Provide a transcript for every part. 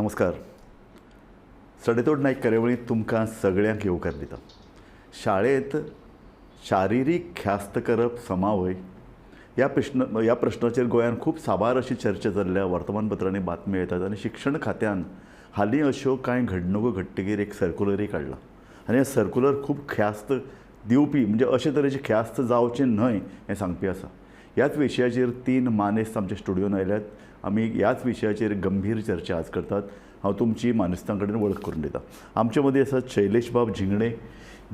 नमस्कार. सडेतोड नायक कार्यावळींत तुमकां सगळ्यांक येवकार दिता. शाळेंत शारिरीक ख्यास्त करप समा व्हय ह्या प्रश्नाचेर गोंयांत खूब साबार अशी चर्चा जाल्ल्या वर्तमानपत्रांनी बातम्यो येतात आनी शिक्षण खात्यान हालीं अश्यो कांय घडणुको घडटकीर एक सर्कुलरूय काडला आनी हें सर्कुलर खूब ख्यास्त दिवपी, म्हणजे अशे तरेची ख्यास्त जावची न्हय हें सांगपी आसा. ह्याच विशयाचेर तीन मानेस्त आमच्या स्टुडियोन आयल्यात. आमी ह्याच विशयाचेर गंभीर चर्चा आज करतात. हांव तुमची मानेस्तां कडेन वळख करून दिता. आमचे मदीं आसात शैलेश बाब झिंगणे,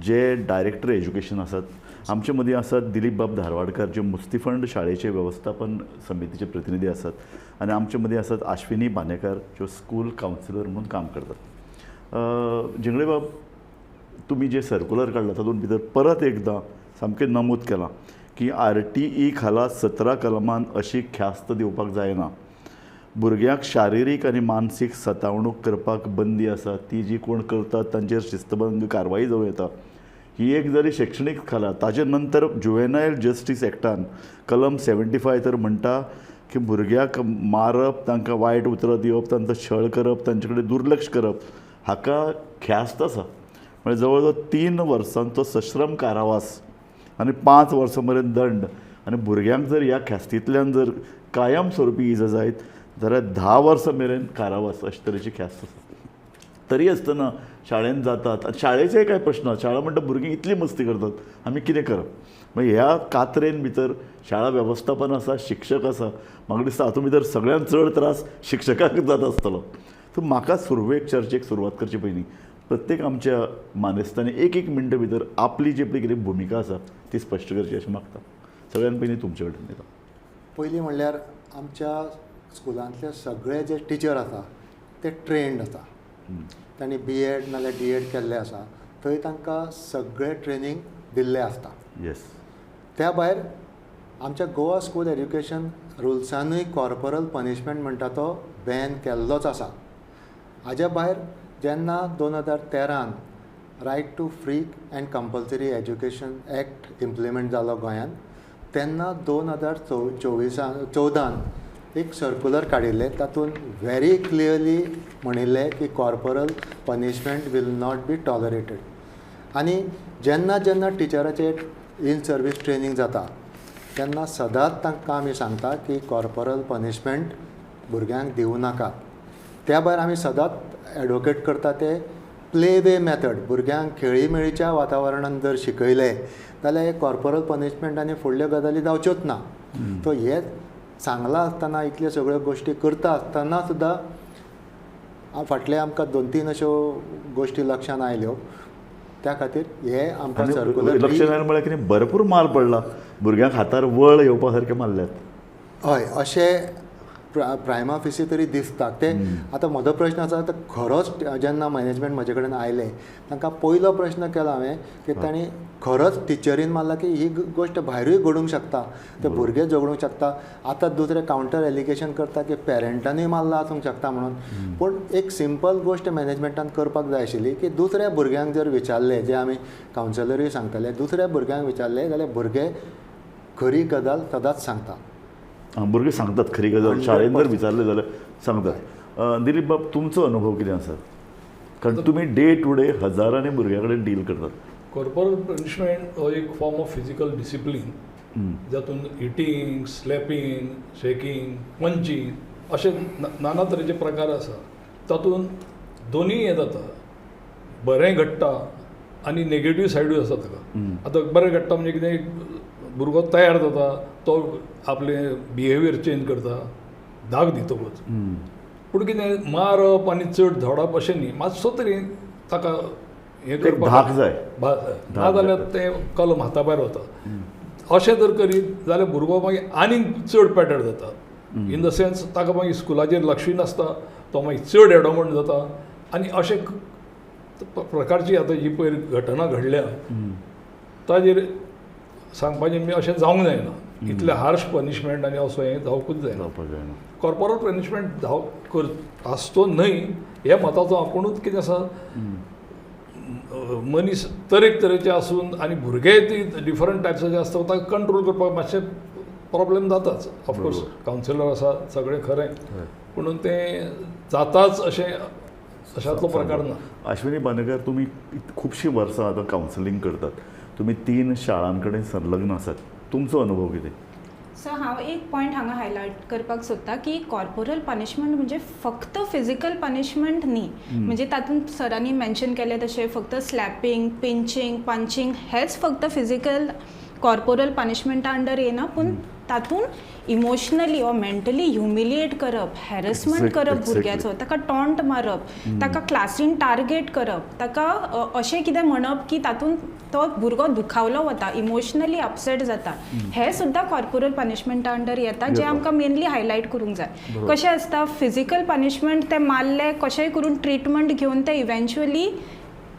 जे डायरेक्टर एज्युकेशन आसात. आमचे मदीं आसात दिलीप बाब धारवाडकर, जे मुस्तीफंड शाळेचे वेवस्थापन समितीचे प्रतिनिधी आसात. आनी आमचे मदीं आसात आश्विनी बांदेकर, ज्यो स्कूल कावन्सिलर म्हणून काम करतात. झिंगणे बाब, तुमी जे सर्कुलर काडला तातूंत भितर परत एकदां सामकें नमूद केलां की RTE खाला 17 कलमान अशी ख्यास्त दिवपाक जायना. भुरग्यांक शारिरीक आनी मानसीक सतावणूक करपाक बंदी आसा. ती जी कोण करतात तांचेर शिस्तभंग कारवाई जावं येता. ही एक जरी शिक्षणीक खाला, ताजे नंतर जुवेनायल जस्टीस एक्टान कलम 75 तर म्हणटा की भुरग्याक मारप, तांकां वायट उतरां दिवप, तांचो छळ करप, तांचे कडेन दुर्लक्ष करप हाका ख्यास्त आसा. म्हणजे जवळ जवळ 3 वर्सांचो सश्रम कारावास आनी 5 वर्सां मेरेन दंड. आनी भुरग्यांक जर ह्या ख्यास्तींतल्यान जर कायम स्वरुपी इजा जायत जाल्यार 10 वर्सां मेरेन कारावास अशे तरेची ख्यास्त आसा. तरी आसतना शाळेंत जातात आनी शाळेचेय कांय प्रश्न. शाळा म्हणटा भुरगीं इतली मस्ती करतात, आमी कितें करप? मागीर ह्या कात्रेन भितर शाळा वेवस्थापन आसा, शिक्षक आसा. म्हाका दिसता हातूंत भितर सगळ्यांत चड त्रास शिक्षकांक जाता आसतलो. सो म्हाका सुरवेक चर्चेक सुरवात करचे पयलीं प्रत्येक आमच्या मानेस्तांनी एक एक मिनटां भितर आपली जी आपली कितें भुमिका आसा ती स्पश्ट करची अशें मागता. सगळ्यान पयलीं तुमचे कडेन येता. पयलीं म्हणल्यार आमच्या स्कुलांतले सगळे जे टिचर आसा ते ट्रेन्ड आसा. तांणी BEd नाल्यार DEd केल्ले आसा. थंय तांकां सगळें ट्रेनींग दिल्लें आसता. येस. त्या भायर आमच्या गोवा स्कूल एज्युकेशन रुल्सानूय कॉर्पोरल पनिशमेंट म्हणटा तो बॅन केल्लोच आसा. हाज्या भायर जेन्ना 2013 right to free and compulsory education act implement जालो गोंयांत, तेन्ना 2014 एक सर्कुलर काडिल्लें. तातूंत व्हेरी क्लियरली म्हणिल्लें की corporal punishment will not be tolerated. आनी जेन्ना जेन्ना टिचराचें इन सर्वीस ट्रेनींग जाता तेन्ना सदांच तांकां आमी सांगता की कॉर्पोरल पनिशमेंट भुरग्यांक दिवं नाकात. त्या भायर आमी सदांच एडवोकेट करता ते प्ले वे मॅथड. भुरग्यांक खेळीमेळीच्या वातावरणान जर शिकयलें जाल्यार हे कॉर्पोरल पनिशमेंट आनी फुडल्यो गजाली जावच्योच ना. सो हे सांगलां आसतना, इतल्यो सगळ्यो गोश्टी करता आसतना सुद्दां फाटले आमकां 2-3 अश्यो गोश्टी लक्षांत आयल्यो. त्या खातीर हे आमकां सर्कुलर लक्षांत आयलें म्हळ्यार कितें, भरपूर मार पडला भुरग्यांक, हातार वळ येवपा सारकें मारल्यात. हय, अशें प्रायमा फेसी तरी दिसता. ते आतां म्हजो प्रश्न आसा, आतां खरोच जेन्ना मॅनेजमेंट म्हजे कडेन आयलें तांकां पयलो प्रश्न केलो हांवें की तांणी खरोच टिचरीन मारला की ही गोश्ट भायरूय घडूंक शकता, ते भुरगे झगडूंक शकता. आतां दुसरें कावंटर एलिगेशन करता की पेरंटानूय मारला आसूंक शकता म्हणून. पूण एक सिंपल गोश्ट मॅनेजमेंटान करपाक जाय आशिल्ली की दुसऱ्या भुरग्यांक जर विचारलें, जे आमी कावन्सिलरूय सांगताले, दुसऱ्या भुरग्यांक विचारलें जाल्यार भुरगे खरी गजाल सदांच सांगता. भुरगे सांगतात खरी गजाल, शाळेंत जर विचारलें जाल्यार सांगतात. दिलीप बाब, तुमचो अनुभव कितें आसा? कारण तुमी डे टू डे हजारांनी भुरग्यां कडेन डील करतात. कॉर्पोरल पनिशमेंट हो एक फॉर्म ऑफ फिजिकल डिसिप्लीन, जातून हिटींग, स्लॅपिंग, शेकिंग, पंचींग अशे नाना तरेचे प्रकार आसा. तातूंत दोनूय हें जाता, बरें घडटा आनी नेगेटीव सायडूय आसा ताका. आतां बरें घडटा म्हणजे कितें, भुरगो तयार जाता, तो आपलें बिहेवियर चेंज करता धाक दितकूच. पूण कितें मारप आनी चड धडप अशें न्ही, मातसो तरी ताका हें करपाक धाक जाय, ना जाल्यार तें कलम हाता भायर वता. अशें जर करीत जाल्यार भुरगो मागीर आनीक चड पेटर जाता. इन the sense ताका मागीर स्कुलाचेर लक्षूय नासता, तो मागीर चड एडोमंट जाता. आनी अशें प्रकारची आतां जी पयर घटना घडल्या ताजेर सांगपाचें म्हणजे अशें जावंक जायना. इतलें हार्श पनिशमेंट आनी असो हें जावकूच जायना. कॉर्पोरल पनिशमेंट जाव आसचो न्हय हे मताचो आपुणूच कितें आसा, मनीस तरेक तरेचे आसून आनी भुरगे ती डिफरंट टायप्साचे आसता, ताका कंट्रोल करपाक मातशें प्रॉब्लेम जाताच. ऑफकोर्स कावन्सिलर आसा, सगळें खरें, पूण तें जाताच अशें अशांतलो प्रकार ना. अश्विनी बांदेकर, तुमी खुबशीं वर्सां आतां कावन्सिलींग करतात, तुमी 3 शाळां कडेन संलग्न आसात, तुमचो अनुभव कितें? सो हांव एक पॉयंट हांगा हायलायट करपाक सोदता की कॉर्पोरल पनिशमेंट म्हणजे फक्त फिजिकल पनिशमेंट न्ही, म्हणजे तातूंत सरांनी मेन्शन केलें तशें फक्त स्लॅपिंग, पिंचींग, पंचींग हेच फक्त फिजिकल कॉर्पोरल पनिशमेंटा अंडर येना, पूण तातूंत इमोशनली ऑर मेंटली ह्युमिलिएट करप, हॅरसमेंट करप भुरग्याचो, ताका टॉन्ट मारप, ताका क्लासीन टार्गेट करप, ताका अशें कितें म्हणप की तातूंत तो भुरगो दुखावलो वता, इमोशनली अपसेट जाता, हें सुद्दां कॉर्पोरल पनिशमेंटा अंडर येता, जें आमकां मेनली हायलायट करूंक जाय. कशें आसता फिजिकल पनिशमेंट ते मारले कशेंय करून ट्रिटमेंट घेवन ते इवेंच्युअली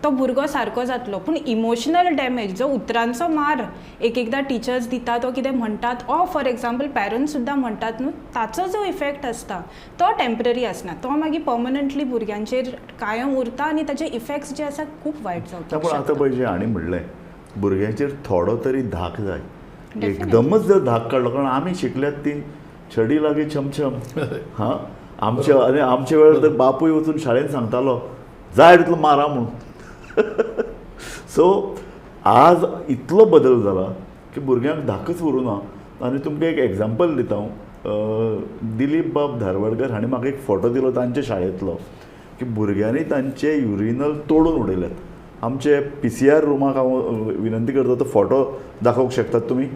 तो भुरगो सारको जातलो, पूण इमोशनल डॅमेज जो उतरांचो मार एक एकदां टिचर्स दितात वो कितें म्हणटात, ऑर फॉर एग्जाम्पल पॅरंट्स सुद्दां म्हणटात न्हू, ताचो जो इफेक्ट आसता तो टेम्पररी आसना, तो मागीर पर्मनंटली भुरग्यांचेर कायम उरता आनी ताचे इफेक्ट्स जे आसा खूब वायट जावपाक पूण आतां शकता. पळय जे हांणी म्हणलें भुरग्यांचेर थोडो तरी धाक जाय, एकदमच जर धाक काडलो, कारण आमी शिकल्यात ती छडी लागी छमछम. हां, आमच्या आनी आमच्या वेळार तर बापूय वचून शाळेंत सांगतालो जाय तितलो मारा म्हणून. सो आज इतलो बदल जाला की भुरग्यांक धाकच उरूं ना. आनी तुमकां एक एग्जाम्पल दिता हांव, दिलीप बाब धारवाडकर हांणी म्हाका एक फोटो दिलो तांच्या शाळेंतलो की भुरग्यांनी तांचे युरिनल तोडून उडयल्यात. आमचे PCR रुमाक हांव विनंती करता तो फोटो दाखोवंक शकतात तुमी.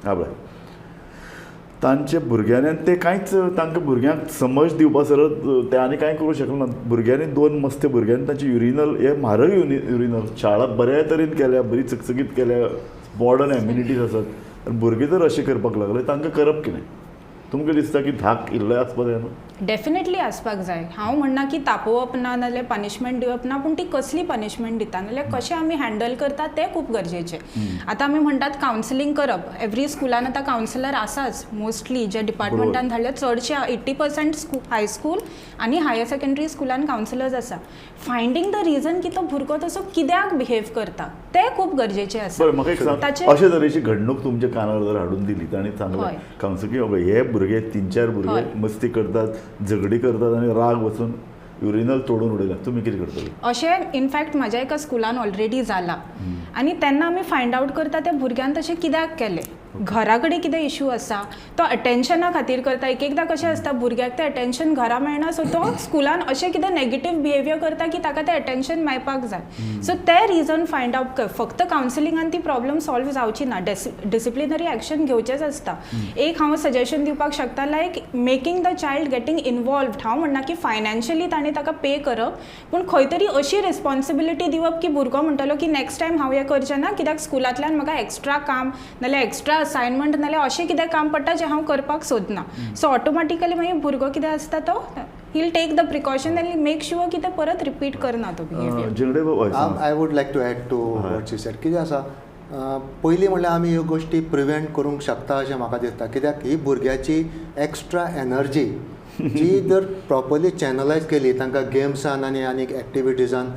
हा पळय तांचे भुरग्यांनी ते कांयच तांकां भुरग्यांक समज दिवपा सरत ते आनी कांय करूं शकना. भुरग्यांनी 2 मस्ते भुरग्यांनी तांचे युरिनल, हे म्हारग युरिनल शाळा बऱ्या तरेन केल्या, बरी चकचकीत केल्या, मॉडर्न एम्युनिटीज आसात, आनी भुरगीं जर अशें करपाक लागले तांकां करप कितें? तुमकां दिसता की धाक इल्लोय आसपाक जाय न्हू? डेफिनेटली आसपाक जाय. हांव म्हणना की तापोवप ना नाजाल्यार पनिशमेंट दिवप ना, पूण ती कसली पनिशमेंट दिता नाजाल्यार कशें आमी हँडल करता तें खूब गरजेचें. आतां आमी म्हणटात कावन्सिलींग करप, एवरी स्कुलान आतां कावन्सिलर आसाच मोस्टली, जे डिपार्टमेंटान धाडले चडशे 80% हायस्कूल आनी हायर सेकंडरी स्कुलान कावन्सिलर्स आसा. फायंडींग the reason की तो भुरगो तसो कित्याक बिहेव करता तें खूब गरजेचें आसा. बरें, म्हाका एक सांग, अशे तरेची घडणूक तुमच्या कानार जर हाडून दिली ताणें सांगलें कावन्सिलिंग, हे भुरगे 3-4 भुरगे मस्ती करतात, झगडी करतात आनी राग वचून युरिनल तोडून उडयला, तुमी कितें करतले? अशें इनफॅक्ट म्हाज्या एका स्कुलान ऑलरेडी जाला आनी तेन्ना आमी फायंड आवट करता त्या भुरग्यान तशें कित्याक केलें, घरा कडेन कितें इशू आसा, तो अटेन्शना खातीर करता. एक एकदां कशें आसता भुरग्याक तें अटेन्शन घरा मेळना, सो तो स्कुलान अशें कितें नेगेटीव बिहेवियर करता की ताका तें अटेन्शन मेळपाक जाय. सो तें रिजन फायंड आवट कर, फक्त कावन्सिलिंगान ती प्रॉब्लम सॉल्व जावची ना, डिसिप्लिनरी एक्शन घेवचेंच आसता. एक हांव सजेशन दिवपाक शकता, like making the child getting involved. हांव म्हणना की फायनान्शियली ताणें ताका पे करप, पूण खंय तरी अशी रिस्पॉन्सिबिलिटी दिवप की भुरगो म्हणटलो की नेक्स्ट टायम हांव हें करचें ना, कित्याक स्कुलांतल्यान म्हाका एक्स्ट्रा काम नाल्यार एक्स्ट्रा असायनमेंट नाल्यार अशें कितें काम पडटा जें हांव करपाक सोदना. सो ऑटोमॅटिकली मागीर भुरगो कितें आसता तो he will take the precaution and make sure की ते परत रिपीट करना तो behaviour. I would like to add to what she said. कितें आसा, पयलीं म्हणल्यार आमी ह्यो गोश्टी प्रिवेंट करूंक शकता अशें म्हाका दिसता, कित्याक ही भुरग्याची एक्स्ट्रा एनर्जी जी जर प्रॉपरली चॅनलायज केली तांकां गेम्सान आनी आनीक एक्टिविटीजान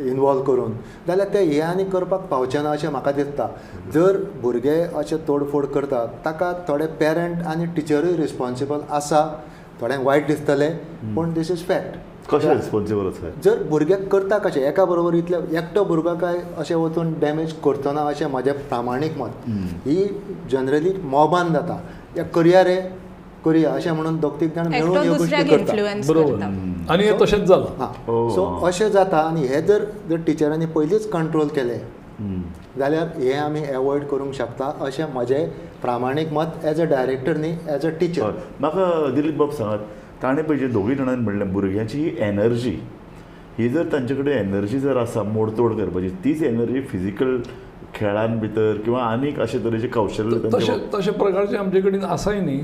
इनवॉल्व करून, जाल्यार ते हे आनी करपाक पावचे ना अशें म्हाका दिसता. जर भुरगे अशें तोडफोड करतात ताका थोडे पेरंट आनी टिचरूय रिस्पॉन्सिबल आसा, थोड्यांक वायट दिसतलें पूण these is fact. कशें रिस्पॉन्सिबल आसा? जर भुरग्याक करता कशें एका बरोबर इतले एकटो भुरगो काय अशें वचून डॅमेज करचो ना अशें म्हजें प्रामाणीक मत. ही जनरली मॉबान जाता, करया रे करुया अशें म्हणून 2-3 जाण मेळून ह्यो गोश्टी करता. बरोबर, आनी हें तशेंच जालां. हां, सो अशें जाता आनी हें जर जर टिचरांनी पयलींच कंट्रोल केलें जाल्यार हें आमी एवॉयड करूंक शकता अशें म्हजें प्रामाणीक मत एज अ डायरेक्टर न्ही, एज अ टिचर. म्हाका दिलीप बाब सांगात, ताणें पळय जे दोगूय जाणांनी म्हणलें भुरग्यांची ही एनर्जी, ही जर तांचे कडेन एनर्जी जर आसा मोडतोड करपाची, तीच एनर्जी फिजिकल खेळान भितर किंवा आनीक अशे तरेचे कौशल्य तशें तशे प्रकारचे आमचे कडेन आसाय न्ही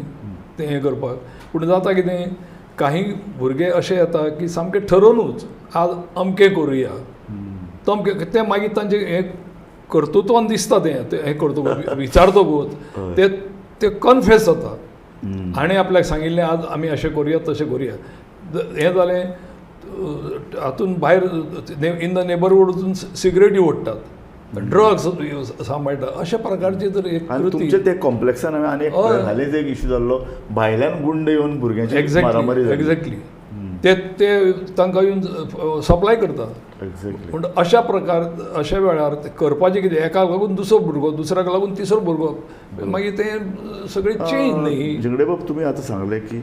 तें हें करपाक. पूण जाता कितें, काही भुरगे अशे येता की सामकें ठरोवनूच आज अमकें करुया तमकें, तें मागीर तांचें हें कर्तृत्वान दिसता, तें हें करतकूच विचारतकूच ते ते कन्फेस जाता, हाणें आपल्याक सांगिल्लें आज आमी अशें करुया तशें करुया. हें जालें हातून भायर इन the neighbourhood वचून सिगरेटी ओडटात, ड्रग्स सांबाळटा, अशा प्रकारचे जर एक तुमचे ते कॉम्प्लेक्सान आनी हालींच एक इशू जाल्लो, भायल्यान गुंड येवन भुरग्यांची मारामारी. एक्झॅक्टली. ते ते तांकां येवन सप्लाय करता. पूण अशा प्रकार अशा वेळार करपाचें कितें, एका लागून दुसरो भुरगो, दुसऱ्याक लागून तिसरो भुरगो, मागीर तें सगळें चेंज न्ही. झिंगडे बाब, तुमी आतां सांगलें की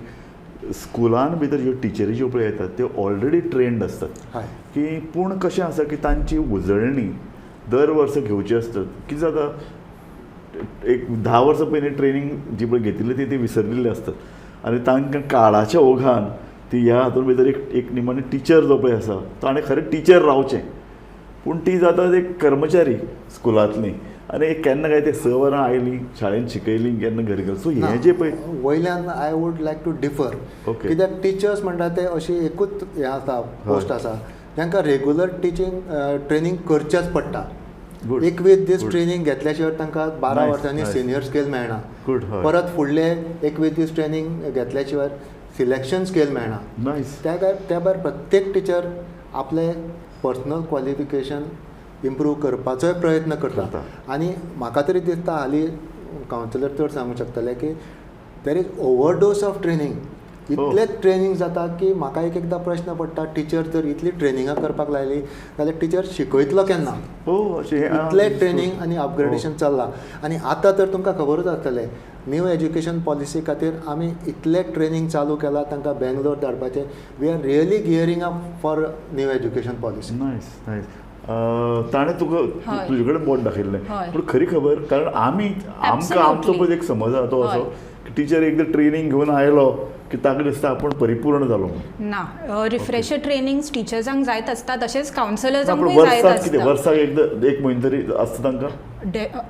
स्कुलान भितर ज्यो टिचरी ज्यो पळय येतात त्यो ऑलरेडी ट्रेन्ड आसतात की, पूण कशें आसा की तांची उजळणी दर वर्सा घेवची आसतात. कितें जाता, एक 10 वर्सां पयलीं ट्रेनींग जी पळय घेतिल्ली ती विसरिल्ली आसतात आनी तांकां काळाच्या ओघान ती ह्या हातून भितर एक एक निमाणी टिचर जो पळय आसा ताणें खरें टिचर रावचें, पूण ती जाता एक कर्मचारी स्कुलांतली आनी केन्ना काय ते 6 वरां आयलीं शाळेंत शिकयलीं केन्ना घरा गेली. सो हें जें पळय वयल्यान I would like to differ. कित्याक टिचर्स म्हणटा ते अशी एकूच हें आसा, पोस्ट आसा तांकां रेगुलर टिचींग ट्रेनींग करचेंच पडटा. 21 दीस ट्रेनींग घेतल्या शिवाय तांकां 12 वर्सांनी सिनियर स्केल मेळना. परत फुडले 21 दीस ट्रेनींग घेतल्या शिवाय सिलेक्शन स्केल मेळना. त्या भायर प्रत्येक टिचर आपले पर्सनल क्वॉलिफिकेशन इम्प्रूव करपाचोय प्रयत्न करता. आनी म्हाका तरी दिसता हालीं कावन्सिलर चड सांगूंक शकतले की there is overdose of training. इतलें ट्रेनींग जाता की म्हाका एक एकदां प्रश्न पडटा, टिचर जर इतली ट्रेनिंगां करपाक लायली जाल्यार टिचर शिकयतलो केन्ना? इतलें ट्रेनींग आनी अपग्रेडेशन चल्लां. आनी आतां तर तुमकां खबरूच आसतलें, न्यू एज्युकेशन पॉलिसी खातीर आमी इतलें ट्रेनींग चालू केलां, तांकां बेंगलोर धाडपाचें. We are really gearing up for new education policy. Nice nice. ताणें तुका तुजे कडेन बोट दाखयल्लें, पूण खरी खबर कारण आमी आमकां आमचो पळय एक समज आसा तो असो की टिचर एकदां ट्रेनींग घेवन आयलो की ताका दिसता आपूण परिपूर्ण जालो ना. रिफ्रेशर ट्रेनिंग्स टिचर्सांक जायत आसता, तशेंच कावन्सिलर्सांकूय जायत आसता. वर्साक एकदां एक म्हयनो तरी आसता तांकां,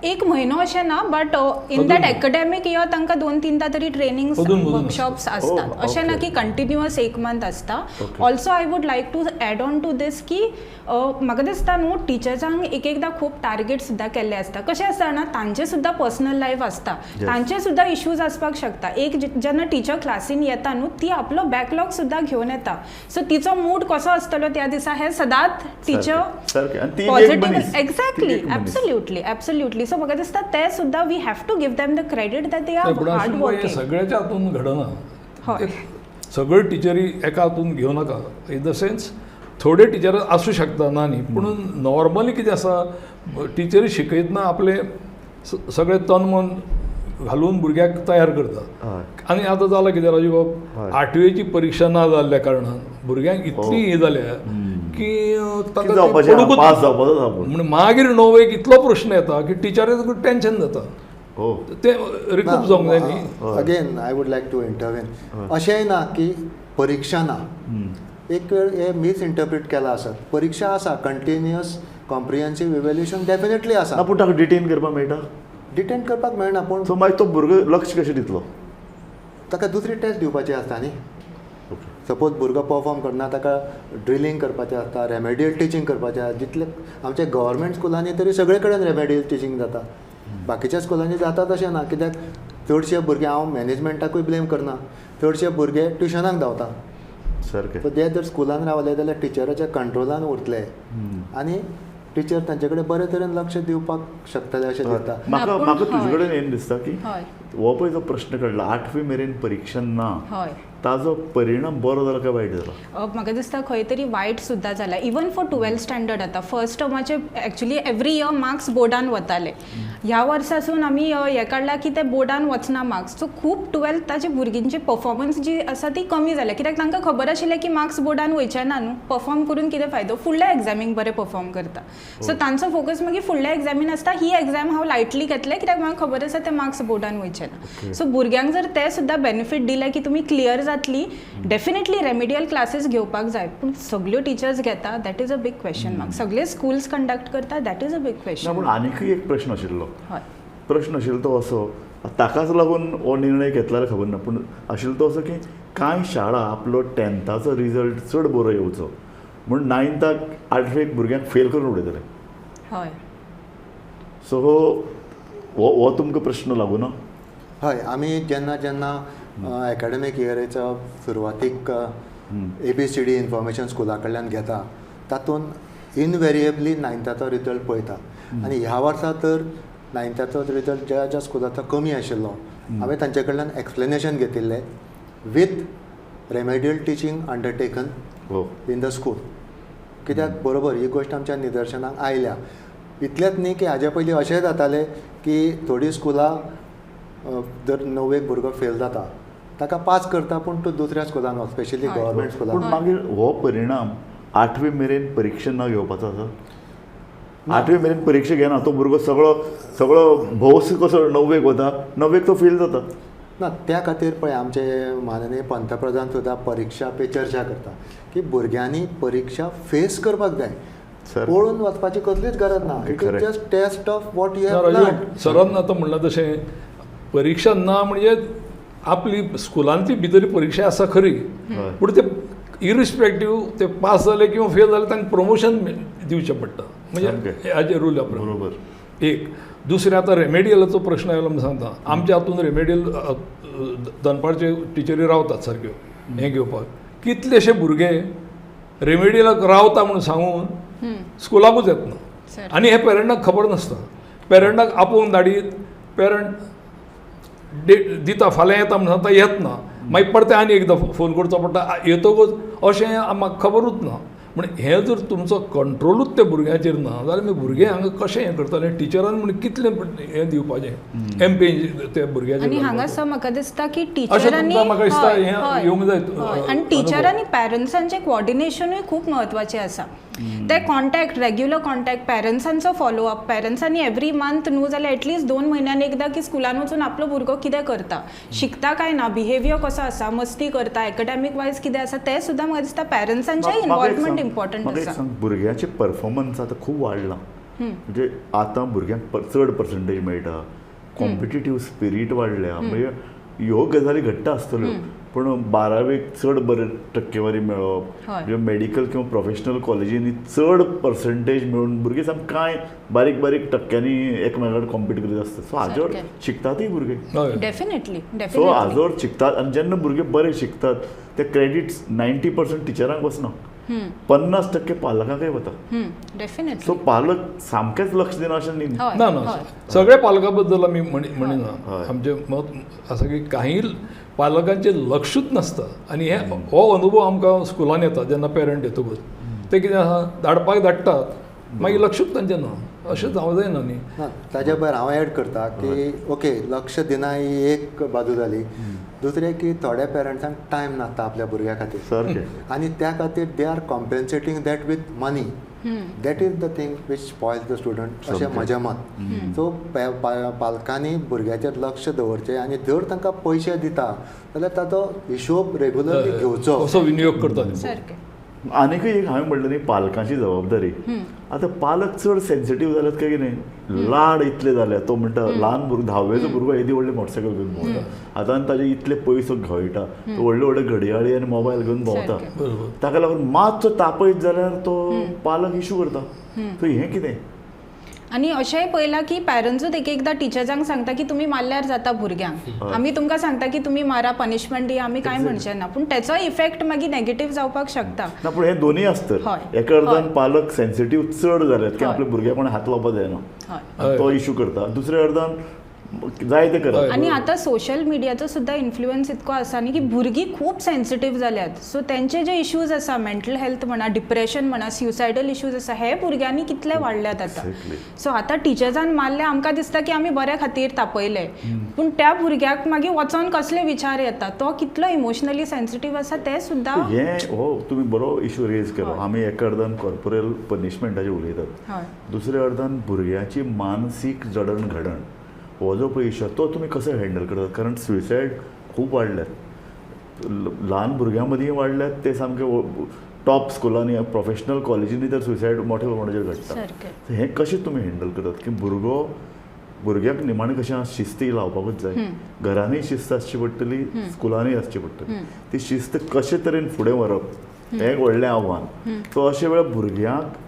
एक म्हयनो अशें ना, but in that academic year तांकां 2-3 तरी ट्रेनिंग वर्कशॉप्स आसतात. अशें ना की कंटिन्युअस एक मंथ आसता. Also I would like to add on to this की म्हाका दिसता न्हू टिचर्सांक एक एकदां खूब टार्गेट सुद्दां केल्ले आसता. कशें आसता ना, तांचें सुद्दां पर्सनल लायफ आसता, तांचे सुद्दां इश्यूज आसपाक शकता. एक जेन्ना टिचर क्लासीन येता न्हू ती आपलो बॅकलॉग सुद्दां घेवन येता. सो तिचो मूड कसो आसतलो त्या दिसा हें सदांच teacher positive. Exactly, absolutely absolutely. So म्हाका दिसता ते सुद्दां we have to give them the credit that they are hard working. सगळ्याच्या हातून घडना, सगळे टिचरी एका हातून घेवं नाका. इन the sense थोडे टिचर आसूं शकता ना न्ही, पूण नॉर्मली कितें आसा, टिचरी शिकयतना आपले सगळे तन मन घालून भुरग्याक तयार करता. आनी आतां जालां कितें राजू बाब, 8वेची परिक्षा ना जाल्ल्या कारणान भुरग्यांक इतली हें जाल्या की ताका म्हण मागीर 9वेक इतलो प्रश्न येता की टिचरीक टेंशन जाता, तें रिकूप जावंक जाय न्ही. Again I would like to intervene. अशेंय ना की परिक्षा ना, एक वेळ हे मिसइंटरप्रीट केलां आसत. परिक्षा आसा, कंटिन्युअस कॉम्प्रिहेन्सीव इव्हॅल्युएशन डेफिनेटली आसा. पूण ताका डिटेन करपाक मेळटा? डिटेन करपाक मेळना, पूण सो मागीर तो भुरगो लक्ष कशें दितलो? ताका दुसरी टेस्ट दिवपाची आसता न्ही. सपोज भुरगो परफॉर्म करना, ताका ड्रिलींग करपाचें आसता, रेमेडियल टिचींग करपाचें आसता. जितले आमच्या गव्हर्मेंट स्कुलांनी तरी सगळे कडेन रेमेडियल टिचींग जाता, बाकीच्या स्कुलांनी जाता तशें ना. कित्याक चडशे भुरगे, हांव मॅनेजमेंटाकूय ब्लेम करना, चडशे भुरगे ट्युशनाक धांवता. सारकें. ते जर स्कुलान रावले जाल्यार टिचराच्या कंट्रोलान उरतले आनी टिचर तांचे कडेन बरे तरेन लक्ष दिवपाक शकतले अशें दिसता म्हाका. म्हाका तुजे कडेन येन दिसता की हो पळय जो प्रश्न काडला 8वी मेरेन परिक्षा ना, ताजो परिणाम बरो जाला काय वायट जाला? म्हाका दिसता खंय तरी वायट सुद्दां जाला. इवन फॉर 12th standard आतां फर्स्ट टर्माचे एक्चुली एवरी इयर मार्क्स बोर्डान वताले, ह्या वर्सासून आमी हें काडलां की ते बोर्डान वचना मार्क्स. सो खूब 12थाचे भुरग्यांची परफॉर्मन्स जी आसा ती कमी जाल्या, कित्याक तांकां खबर आशिल्लें की मार्क्स बोर्डान वयचे ना न्हू, परफॉर्म करून कितें फायदो, फुडल्या एग्जामीक बरें परफॉर्म करता. सो तांचो फोकस मागीर फुडल्या एग्जामीन आसता. ही एग्जाम हांव लायटली घेतलें कित्याक म्हाका खबर आसा ते मार्क्स बोर्डान वयचे ना. सो भुरग्यांक जर ते सुद्दां बेनिफीट दिले की तुमी क्लियर जातली, डेफिनेटली रेमिडियल क्लासीस घेवपाक जाय, पूण सगल्यो टिचर्स घेता that is a big question mark. सगळे स्कुल्स कंडक्ट करता that is a big question. पूण आनीकय एक प्रश्न आशिल्लो, प्रश्न आशिल्लो तो असो, ताकाच लागून हो निर्णय घेतला खबर ना, पूण आशिल्लो तो असो की कांय शाळा आपलो 10थाचो रिजल्ट चड बरो येवचो म्हूण 9थाक 8वेक भुरग्यांक फेल करून उडयतले. हय, सो हो तुमकां प्रश्न लागू ना? हय, आमी जेन्ना जेन्ना एकाडेमीक इयराच्या सुरवातीक ABCD information स्कुला कडल्यान घेता तातूंत इनवेरिएबली 9थाचो रिजल्ट पळयता. आनी ह्या वर्सा तर 9थाचो रिजल्ट ज्या ज्या स्कुलाचो कमी आशिल्लो हांवें तांचे कडल्यान एक्सप्लेनेशन घेतिल्लें with remedial teaching undertaken in the school. कित्याक बरोबर ही गोश्ट आमच्या निदर्शनाक आयल्या. इतलेंच न्ही की हाजे पयलीं अशेंय जातालें की थोडीं स्कुलां जर 9वेक भुरगो फेल जाता ताका पास करता पूण तो दुसऱ्या स्कुलान वच, स्पेशली गव्हर्मेंट स्कुलान. पूण मागीर हो परिणाम 8वी मेरेन परिक्षा न घेवपाचो आसा. 8वी मेरेन परिक्षा घेना तो भुरगो सगळो सगळो भौस कसो 9वेक वता, 9वेक तो फेल जाता. ना, त्या खातीर पळय आमचे माननीय पंतप्रधान सुद्दां परिक्षा पे चर्चा करता की भुरग्यांनी परिक्षा फेस करपाक जाय, पळून वचपाची कसलीच गरज ना. It is just test of what you have learn. सरान आतां म्हणलां तशें परिक्षा ना म्हणजे आपली स्कुलांतली भितर परिक्षा आसा खरी, पूण ते इरिस्पेक्टीव ते पास जाले किंवा फेल जाले तांकां प्रमोशन दिवचें पडटा, म्हणजे हाजे रूल बरोबर. एक दुसरें आतां रेमेडियलाचो प्रश्न आयलो म्हूण सांगता, आमच्या हातून रेमेडियल दनपारचे टिचरी रावतात सारक्यो हें घेवपाक, कितलेशे भुरगे रेमेडियलाक रावता म्हूण सांगून स्कुलाकूच येतना आनी हे पेरंटाक खबर नासता. पेरंटाक आपोवन धाडीत पेरंट डेट दिता फाल्यां येता म्हूण सांगता, येतना मागीर परतें आनी एकदां फोन करचो पडटा, येतकूच अशें म्हाका खबरूच ना. म्हण हें जर तुमचो कंट्रोलूच त्या भुरग्यांचेर ना जाल्यार मागीर भुरगे हांगा कशें हें करतले, टिचरान म्हण कितलें हें दिवपाचें एम्पेंज त्या भुरग्याचेर. आनी हांगासर म्हाका दिसता की टिचरांनी म्हाका दिसता हें येवंक जाय आनी टिचर आनी पॅरंट्सांचें कोऑर्डिनेशनूय खूब म्हत्वाचें आसा. ते कॉन्टॅक्ट, रेग्युलर कॉन्टॅक्ट, पॅरंट्सांचो फॉलोअप, पॅरंट्सांनी एवरी मंथ न्हू जाल्यार एटलिस्ट 2 म्हयन्यान एकदां की स्कुलान वचून आपलो भुरगो कितें करता, शिकता काय ना, बिहेवियर कसो आसा, मस्ती करता, एकाडेमीक वायज कितें आसा, तें सुद्दां म्हाका दिसता पॅरंट्सांचें इन्वॉल्वमेंट इम्पॉर्टंट आसा. भुरग्यांचे परफॉर्मन्स आतां खूब वाडलां, म्हणजे आतां भुरग्यांक चड पर्संटेज मेळटा, कॉम्पिटिटीव स्पिरीट वाडल्या, म्हणजे ह्यो गजाली घडटा आसतल्यो, पूण 12वेक चड बरे टक्केवारी मेळप, म्हणजे मेडिकल किंवा प्रोफेशनल कॉलेजींनी चड पर्संटेज मेळून भुरगीं सामकें कांय बारीक बारीक टक्क्यांनी एकमेकां कडेन कॉम्पीट करीत आसता. सो हाजेर शिकतातूय भुरगे, डेफिनेटली. सो हाजोर शिकतात आनी जेन्ना भुरगे बरे शिकतात ते क्रेडिट्स 90% टिचरांक वचना, 50% पालकांकय वता. डेफिनेटली. सो पालक सामकेंच लक्ष दिना अशें न्ही. ना ना, सगळ्या पालकां बद्दल आमी म्हणिना, आमचें मत आसा की काही पालकांचें लक्षूच नासता आनी हे हो अनुभव आमकां स्कुलान येता जेन्ना पेरंट येतकूच ते कितें आसा धाडपाक धाडटात मागीर लक्षूच तांचें ना, अशें जावं जायना न्ही. ना, ताज्या भायर हांव एड करता की ओके लक्ष दिना ही एक बाजू जाली, दुसरें की थोड्या पेरंट्सांक टायम नासता आपल्या भुरग्या खातीर सारकें, आनी त्या खातीर they are compensating that with money. That is the thing which spoils the student, अशें म्हजें मत. सो पालकांनी भुरग्याचेर लक्ष दवरचें आनी जर तांकां पयशे दिता जाल्यार ताचो हिशोब रेगुलरली घेवचो, कसो विनियोग करता. आनीकय एक हांवें म्हणलें न्ही पालकांची जबाबदारी. आतां पालक चड सेन्सिटीव जाल्यात काय कितें, लाड इतले जाल्यात, तो म्हणटा ल्हान भुरगो 10वेचो भुरगो येदी व्हडली मोटरसायकल घेवन भोंवता, आतां आनी ताजे इतले पयसो घळटा, तो व्हडले व्हडले घडयाळी आनी मोबायल घेवन भोंवता, ताका लागून मातसो तापयत जाल्यार तो पालक इशू करता. सो हें कितें? आनी अशेंय पळयलां की पॅरंट्सूच एक एकदां टिचर्सांक सांगता की तुमी मारल्यार जाता भुरग्यांक, आमी तुमकां सांगता की तुमी मारा, पनिशमेंट दिया, आमी कांय म्हणचें ना, पूण तेचो इफेक्ट मागीर नेगेटीव जावपाक शकता. ना, पूण हें दोनूय आसता, एका अर्दान पालक सेन्सिटीव चड जाल्यात की आपल्या भुरग्याक कोणें हात लावपाक जायना तो इशू करता, दुसऱ्या अर्दान जाय ते करता. आनी आतां सोशल मिडियाचो सुद्दां इन्फ्लुयन्स इतको आसा न्ही की भुरगीं खूब सेन्सिटीव जाल्यात, सो तेंचे जे इश्यूज आसा, मेंटल हेल्थ म्हणा, डिप्रेशन म्हणा, सुसायडल इश्यूज आसा, हे भुरग्यांनी कितले वाडल्यात आतां. सो आतां टिचर्सान मारले आमकां दिसता की आमी बऱ्या खातीर तापयले, पूण त्या भुरग्याक मागीर वचोन कसले विचार येता, तो कितलो इमोशनली सेन्सिटीव आसा ते सुद्दां. हें हो तुमी बरो इशू रेज केलो. आमी एका अर्दान कॉर्पोरल पनिशमेंटाचेर उलयतात, दुसऱ्या अर्दान भुरग्याची मानसीक जडण घडण हो जो पळय इशू तो तुमी कसो हँडल करतात, कारण सुसायड खूब वाडल्यात, ल्हान भुरग्यां मदीं वाडल्यात, ते सामके टॉप स्कुलांनी प्रोफेशनल कॉलेजींनी तर सुसायड मोठ्या प्रमाणाचेर घडटा. हें कशें तुमी हँडल करतात की भुरगो भुरग्यांक निमाणें कशें शिस्ती लावपाकूच जाय, घरांनी शिस्त आसची पडटली, स्कुलांनी आसची पडटली, ती शिस्त कशे तरेन फुडें व्हरप हें एक व्हडलें आव्हान. सो अशे वेळार भुरग्यांक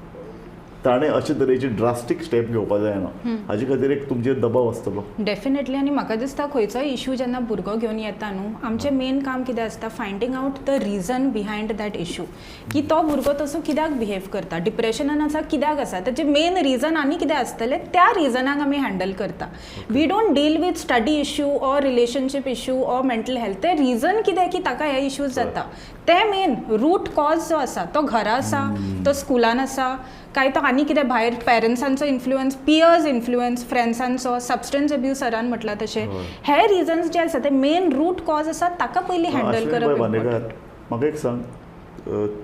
ताणें अशे तरेची ड्रास्टीक स्टेप घेवपा जायना, हाजे खातीर एक तुमचेर दबाव आसतलो डेफिनेटली. आनी म्हाका दिसता खंयचोय इशू जेन्ना भुरगो घेवन येता न्हू, आमचें मेन काम कितें आसता, finding out the reason behind that issue, की तो भुरगो तसो कित्याक बिहेव करता, डिप्रेशनान आसा कित्याक आसा, ताचें मेन रिजन आनी कितें आसतलें, त्या रिजनाक आमी हँडल करता. We don't deal with study issue or relationship issue or mental health. तें रिजन कितें की ताका हे इश्यूज जाता, तें मेन रूट कॉज जो आसा तो घरा आसा, तो स्कुलान आसा काय तो आनी कितें भायर पेरंट्सांचो इन्फ्लुयन्स, पियर्स इन्फ्लुयन्स, फ्रेंड्सांचो, सबस्टन्स अब्यूज सरान म्हटलां तशें, हे रिजन्स जे आसा ते मेन रूट कॉज आसा ताका पयलीं हँडल करप. म्हाका एक सांग,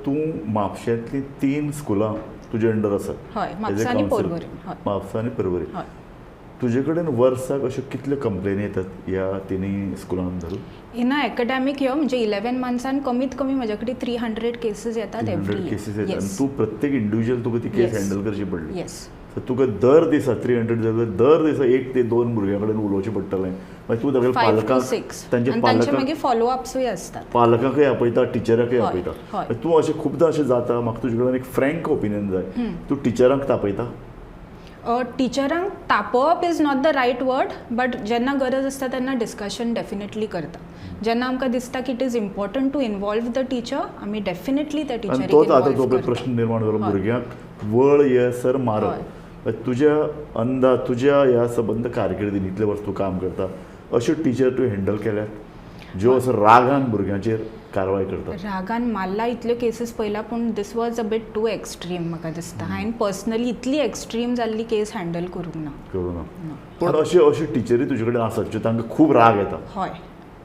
तूं म्हापशेंतलीं 3 स्कुलां तुजे अंडर आसात? हय, म्हापसा आनी पर्वरी. म्हापसा आनी पर्वरी. तुजे कडेन वर्साक अश्यो कितल्यो कंप्लेनी येतात ह्या तिनूय स्कुलांक धरून? इन अ एकाडेमीक इयर म्हणजे 11 मंथ्सान कमीत कमी म्हज्या कडेन 300 केसीस येतात एवरी इयर. केसीस येतात आनी तूं प्रत्येक इंडिविज्युअल तुका ती केस हँडल करची पडली. येस. सो तुका दर दिसा 300 जाल्यार दर दिसा 1 ते 2 भुरग्यां कडेन उलोवचें पडटलें. मागीर तूं तागेले पालकांक, तांचे पालकांक मागीर फॉलोअप्सूय आसतात, पालकांकय आपयता, टिचराकय आपयता. तूं अशें खुबदां अशें जाता, म्हाका तुजे कडेन एक फ्रँक ओपिनियन जाय, तूं टिचरांक तापयता? टिचरांक तापोवप is not the right word, but जेन्ना गरज आसता तेन्ना डिस्कशन डेफिनेटली करता. जेन्ना आमकां दिसता की it is important to involve the teacher, आमी डेफिनेटली त्या टिचरीक तोच आतां जो प्रश्न निर्माण जालो, भुरग्यांक वळ येसर मारप, तुज्या अंदाज तुज्या ह्या सबंद कारकिर्दीन इतले वर्स तूं काम करता, अश्यो टिचर तूं हँडल केल्यात ज्यो असो रागान भुरग्यांचेर कारवाय करता? रागान मारला इतल्यो केसीस पळयला, पूण this was a bit too extreme म्हाका दिसता. हांवें पर्सनली इतली एक्स्ट्रीम जाल्ली केस हँडल करूंक ना. करूं ना. पूण अश्यो अश्यो टिचरी तुजे कडेन आसात ज्यो तांकां खूब राग येता? हय,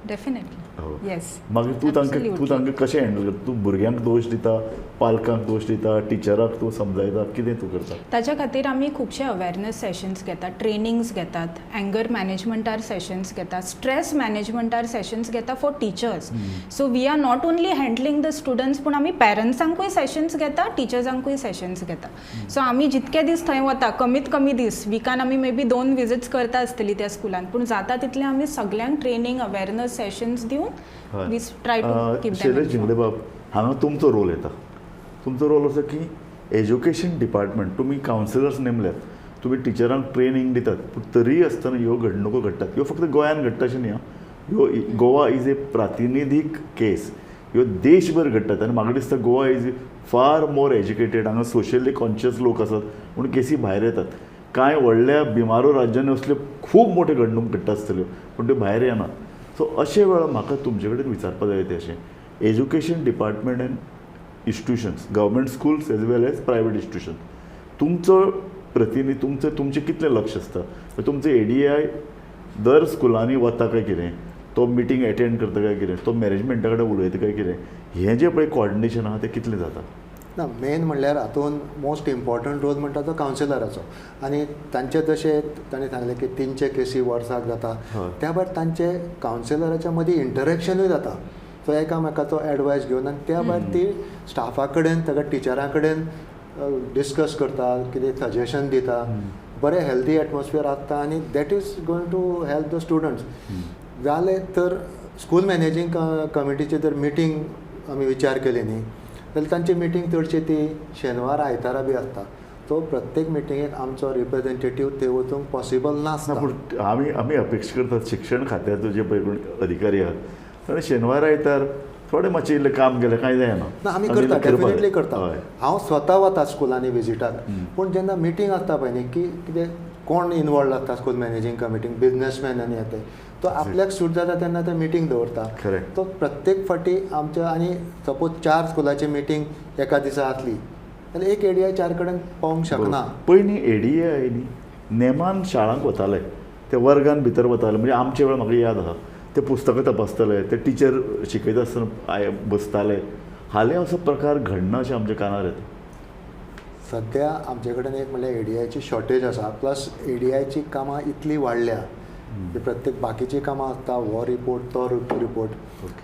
डेफिनेटली. येस. मागीर तूं तांकां कशें हँडल करता? तूं भुरग्यांक दोश दिता, पालकांक दोश दिता, टिचराक तूं समजायता, कितें तूं करता? ताच्या खातीर आमी खुबशे अवेरनस सेशन्स घेतात, ट्रेनिंग्स घेतात, एंगर मॅनेजमेंटार सेशन्स घेतात, स्ट्रेस मॅनेजमेंटार सेशन्स घेता for teachers. So we are not only handling the students, पूण आमी पेरंट्सांकूय सेशन्स घेता, टिचर्सांकूय सेशन्स घेता. सो आमी जितके दीस थंय वता, कमीत कमी दीस विकान आमी मे बी 2 विजिट्स करता आसतली त्या स्कुलान, पूण जाता तितलें आमी सगल्यांक ट्रेनींग, अवेरनस सेशन्स दिवन we try to keep them. Shailesh झिंगडेबाब, हांगा तुमचो रोल येता. तुमचो रोल असो की एज्युकेशन डिपार्टमेंट, तुमी कावन्सिलर्स नेमल्यात, तुमी टिचरांक ट्रेनींग दितात, पूण तरीय आसतना ह्यो घडणुको घडटात. ह्यो फक्त गोंयांत घडटा अशें न्ही, ह्यो गोवा is a प्रातिनिधीक केस, ह्यो देशभर घडटात. आनी म्हाका दिसता Goa is far more educated, हांगा सोशली कॉन्शियस लोक आसात म्हणून केसी भायर येतात. कांय व्हडल्या बिमारो राज्यांनी असल्यो खूब मोठ्यो घडणूक घडटा आसतल्यो, पूण त्यो भायर येनात. सो अशे वेळार म्हाका तुमचे कडेन विचारपाक जाय तें अशें, education department and institutions, government schools as well as private institution, तुमचो प्रतिनिधी, तुमचें तुमचें कितलें लक्ष आसता? तुमचो ADI दर स्कुलांनी वता काय कितें, तो मिटींग एटेंड करता काय कितें, तो मॅनेजमेंटा कडेन उलयता काय कितें, हें जें पळय कॉर्डिनेशन आहा तें कितलें जाता? ना, मेन म्हणल्यार हातूंत मोस्ट इम्पॉर्टंट रोल म्हणटा तो कावन्सिलराचो. आनी तांचे जशें ताणें सांगलें की 300 केसी वर्साक जाता, त्या भायर तांचे कावन्सिलराच्या मदीं इंटरेक्शनूय जाता. सो एकामेकाचो एडवायस घेवन आनी त्या भायर ती स्टाफा कडेन, ताका टिचरां कडेन डिस्कस करता, कितें सजेशन दिता, बरें हेल्दी एटमॉस्फियर आसता आनी that is going to help the students. जालें तर स्कूल मॅनेजींग कमिटीची जर मिटींग आमी विचार केली न्ही जाल्यार तांची मिटींग चडशी ती शेनवार आयतारा बी आसता. तो प्रत्येक मिटिंगेक आमचो रिप्रेझेंटेटीव थंय वचूंक पॉसिबल नासता. पूण आमी आमी अपेक्षा करतात शिक्षण खात्याचो जे पळय कोण अधिकारी आहात ताणें शेनवार आयतार थोडें मातशें इल्लें काम केलें कांय जायना. ना, आमी करता, डेफिनेटली करता. हांव स्वता वता स्कुलांनी विजिटाक, पूण जेन्ना मिटींग आसता पळय न्ही की कितें कोण इनवॉल्ड आसता स्कूल मॅनेजींग कमिटींग, बिजनसमॅन आनी येते, तो आपल्याक सूट जाता तेन्ना ते मिटींग दवरता. तो प्रत्येक फावटी आमच्या, आनी सपोज 4 स्कुलाची मिटींग एका दिसा आसली जाल्यार एक ADI 4 कडेन पावोवंक शकना. पयलीं ADI न्ही नेमान शाळांक वताले, ते वर्गान भितर वताले. म्हणजे आमचे वेळार म्हाका याद आसा, ते पुस्तकां तपासताले, ते टिचर शिकयता आसतना बसताले. हालीं असो प्रकार घडना अशें आमच्या कानार येता. सद्या आमचे कडेन एक म्हणल्यार ADIची शॉर्टेज आसा, प्लस ADIची कामां इतलीं वाडल्या की प्रत्येक बाकीचीं कामां आसता, हो रिपोर्ट तो रिपोर्ट,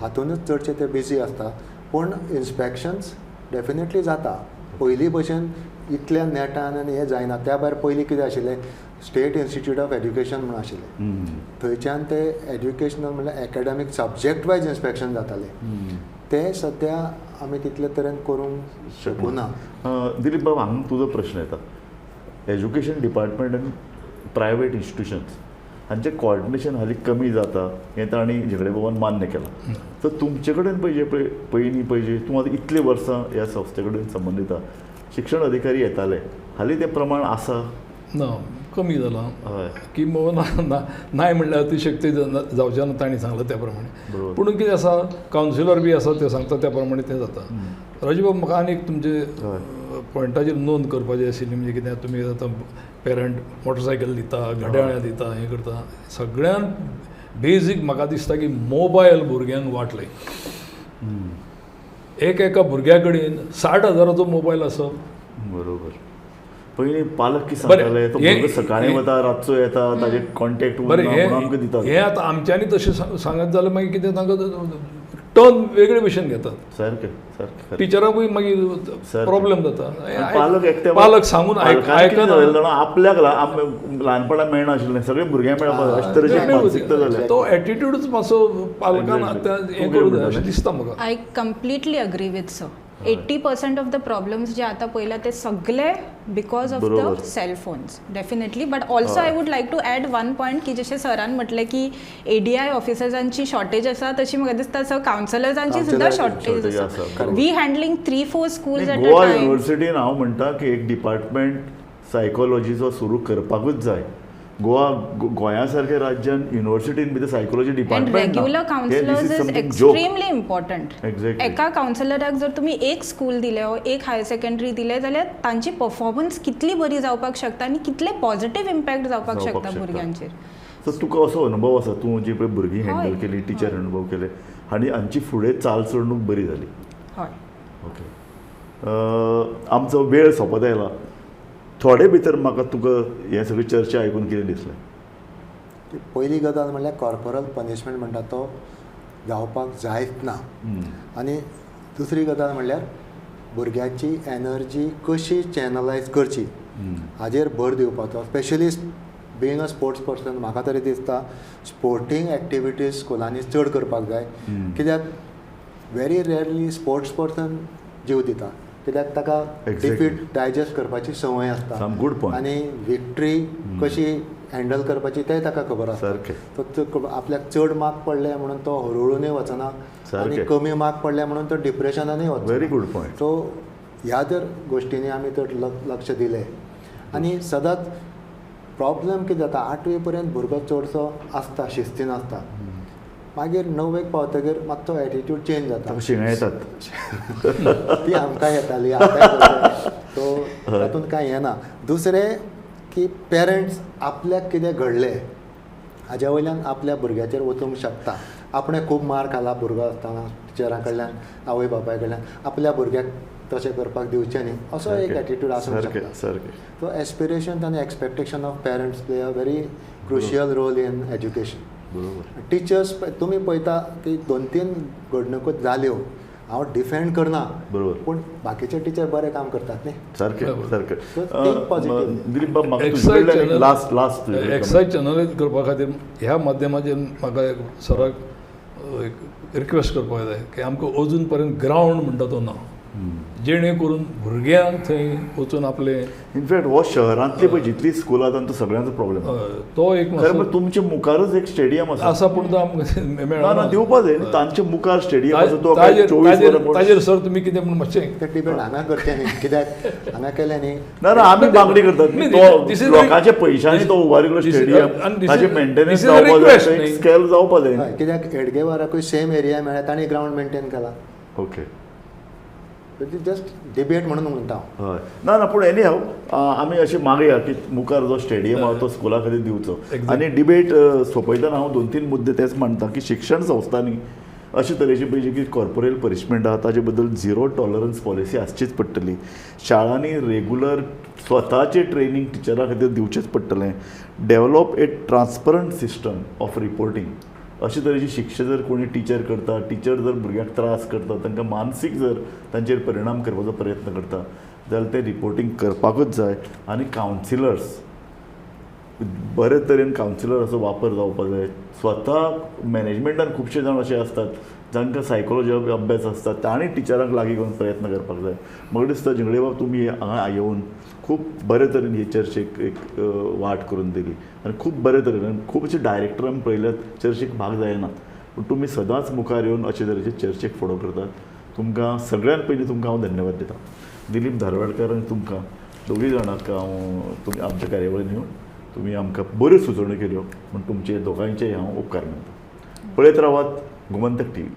हातूनच चडशे ते बिजी आसता. पूण इन्स्पेक्शन्स डेफिनेटली जाता, पयलीं भशेन इतल्या नेटान आनी हें जायना. त्या भायर पयलीं कितें आशिल्लें, स्टेट इन्स्टिट्यूट ऑफ एज्युकेशन म्हणून आशिल्लें, थंयच्यान ते एज्युकेशनल म्हणल्यार एकाडेमीक सब्जेक्ट वायज इन्स्पेक्शन जातालें. ते सद्या आमी तितले तरेन करूंक शकूना. दिलीप बाब, हांगा तुजो प्रश्न येता. एज्युकेशन डिपार्टमेंट आनी प्रायवेट इन्स्टिट्युशन्स हांचें कॉर्डिनेशन हालीं कमी जाता हें तांणी झगडे बाबान मान्य केलां. सो तुमचे कडेन पळय जे पळय पयलीं पळय जे तूं आतां इतले वर्सां ह्या संस्थे कडेन संबंदीत आहा, शिक्षण अधिकारी येताले, हालीं तें प्रमाण आसा ना कमी जालां हय की ना नाय म्हणल्यार अतिशक्ती जावचें ना तांणी सांगलां त्या प्रमाणे. पूण कितें आसा कावन्सिलर बी आसा ते सांगता त्या प्रमाणे तें जाता. राजू बाब म्हाका आनी एक तुमचे पॉयंटाचेर नोंद करपाची आशिल्ली म्हणजे कितें तुमी आतां पेरंट मोटरसायकल दिता, घड्याळां दिता, हें करता, सगळ्यान बेजीक म्हाका दिसता की मोबायल भुरग्यांक वाटले. एक एका भुरग्या कडेन 60,000चो मोबायल आसप. बरोबर. पयलीं पालक कितें सांगताले, तो भुरगो सकाळीं वता रातचो येता ताजे कॉन्टेक्ट बरें आमकां दितात. हें आतां आमच्यांनी तशें सांगत जाल्यार मागीर कितें तांकां टर्न वेगळे भशेन घेतात. सारकें सारकें. टिचरांकूय मागीर प्रॉब्लेम जाता. पालक एकटे पालक सांगून आयकना, आपल्याक ल्हानपणान मेळनाशिल्लें सगळे भुरग्यांक मेळपाक अशे तरेची मानसिकता जाल्या. तो एटिट्यूडच मातसो पालकान आतां हें करूं जाय अशें दिसता म्हाका. I completely agree with sir. 80% of the problems जे आतां पळयला ते सगळे because of the cell phones definitely. But also I would like to add one point की जशें सरान म्हटलें की ADI ऑफिसर्सांची शॉर्टेज आसा, तशी म्हाका दिसता सर कावन्सिलर्सांची सुद्दां शॉर्टेज आसा. We handling 3-4 schools at a Goa time. युनिव्हर्सिटीन हांव म्हणटा की एक डिपार्टमेंट सायकोलॉजीचो सुरू करपाकूच जाय. गोवा गोंया सारक्या राज्यान युनिव्हर्सिटीन भितर psychology department regular counsellors is extremely important. Exactly. एका कावन्सिलराक जर तुमी एक स्कूल दिले वा एक हायर सेकंडरी दिले जाल्यार तांची परफॉर्मन्स कितली बरी जावपाक शकता आनी कितले पॉझिटिव्ह इम्पॅक्ट जावपाक शकता भुरग्यांचेर. सो तुका असो अनुभव आसा, तूं जी पळय भुरगीं हँडल केली, टिचर अनुभव केले आनी हांची फुडें चाल चलणूक बरी जाली. हय. ओके, आमचो वेळ सोंपत आयला. थोडे भितर म्हाका तुका हें सगळी चर्चा आयकून कितें दिसलें? पयली गजाल म्हणल्यार कॉर्पोरल पनिशमेंट म्हणटा तो जावपाक जायच ना. आनी दुसरी गजाल म्हणल्यार भुरग्याची एनर्जी कशी चॅनलायज करची हाजेर भर दिवपाचो. Specially being a sports person म्हाका तरी दिसता स्पोर्टींग एक्टिविटीज स्कुलांनी चड करपाक जाय. कित्याक व्हेरी रेरली स्पोर्ट्स पर्सन जीव दिता, कित्याक ताका डिफीट डायजेस्ट करपाची संवय आसता आनी विक्ट्री कशी हँडल करपाची तें ताका खबर आसता. तो आपल्याक चड मार्क पडले म्हणून तो हळुहळूनय वचना आनी कमी मार्क पडले म्हणून तो डिप्रेशनानूय वचना. Very good point. सो ह्या जर गोश्टींनी आमी चड लक्ष दिलें आनी सदांच प्रॉब्लम कितें जाता, 8वी पर्यंत भुरगो चडसो आसता, शिस्तीन आसता, मागीर 9वेक पावतकीर मातसो एटिट्यूड चेंज जाता, शिंगां येतात ती आमकां येताली आतां. सो तातूंत कांय येना. दुसरें की पेरंट्स आपल्याक कितें घडलें हाज्या वयल्यान आपल्या भुरग्याचेर वचूंक शकता. आपणें खूब मार खाला भुरगो आसतना टिचरां कडल्यान, आवय बापाय कडल्यान, आपल्या भुरग्याक तशें करपाक दिवचें न्ही असो एक एटिट्यूड आसूंक शकता. सो एस्पिरेशन आनी expectation of parents play a very crucial role in education. Teachers तुमी पळयता की 2-3 घडणुको जाल्यो, हांव डिफेंड करना, बरोबर, पूण बाकीचे टिचर बरें काम करतात न्ही. सारकें सारकें. पॉझिटिव्ह. बाब म्हाका लास्ट लास्ट एक्सायज चॅनलायज करपा खातीर ह्या माध्यमाचेर म्हाका सराक एक रिक्वेस्ट करपाक जाय की आमकां अजून पर्यंत ग्रावंड म्हणटा तो ना, जेणे करून भुरग्यांक थंय वचून आपले इनफॅक्ट हो शहरांतली पळय जितली स्कुलां तांचो सगळ्यांचो प्रॉब्लेम तो एक तुमच्या मुखारच एक स्टेडियम आसा आसा, पूण तो आमकां मेळना दिवपा जाय. तांच्या मुखार स्टेडियम आसा तो 24 वरां. ताजेर सर तुमी कितें म्हूण मातशें ते डिबेट हांगा करचें न्ही, कित्याक हांगा केलें न्ही. ना ना, आमी मागणी करतात लोकांच्या पयशांनी तो उबारिल्लो स्टेडियम, ताचे मेंटेनन्स जावपा जाय, स्केल जावपा जाय. कित्याक हेडगेवाराकूय सेम एरिया मेळ्ळ्या, तांणी ग्रावंड मेंटेन केला. ओके, जस्ट डिबेट म्हणून म्हणटा हांव. हय, ना ना, पूण एनी हाव आमी अशें मागया की मुखार जो स्टेडियम आहा तो स्कुला खातीर दिवचो. आनी डिबेट सोंपयतना हांव 2-3 मुद्दे तेच मांडटा की शिक्षण संस्थांनी अशे तरेची पळय जी कॉर्पोरल पनिशमेंट आहा ताजे बद्दल झिरो टॉलरन्स पॉलिसी आसचीच पडटली. शाळांनी रेगुलर स्वताचे ट्रेनींग टिचरां खातीर दिवचेंच पडटलें. Develop a transparent system of reporting. अशे तरेची शिक्षा जर कोणी टिचर करता, टिचर जर भुरग्यांक त्रास करता, तांकां मानसीक जर तांचेर परिणाम करपाचो प्रयत्न करता जाल्यार तें रिपोर्टींग करपाकूच जाय. आनी कावन्सिलर्स बरे तरेन कावन्सिलराचो वापर जावपाक जाय. स्वता मॅनेजमेंटान खुबशे जाण अशे आसतात जांकां सायकोलॉजी अभ्यास आसता तांणी टिचरांक लागीं करून प्रयत्न करपाक जाय. म्हाका दिसता झिंगडे बाब तुमी हांगा येवन खूब बरे तरेन हे चर्चेक एक वाट करून दिली आनी खूब बरे तरेन खूब अशे डायरेक्टर आमी पळयल्यात चर्चेक भाग जायनात, पूण तुमी सदांच मुखार येवन अशे तरेचे चर्चेक फुडो करतात. तुमकां सगळ्यांत पयलीं तुमकां हांव धन्यवाद दिता. दिलीप धारवाडकर आनी तुमकां दोगूय जाणांक हांव तुमी आमच्या कार्यावळीन येवन तुमी आमकां बऱ्यो सुचोवण्यो केल्यो म्हूण तुमचे दोगांयचेय हांव उपकार मानता. पळयत रावात गोमंतक टीव्ही.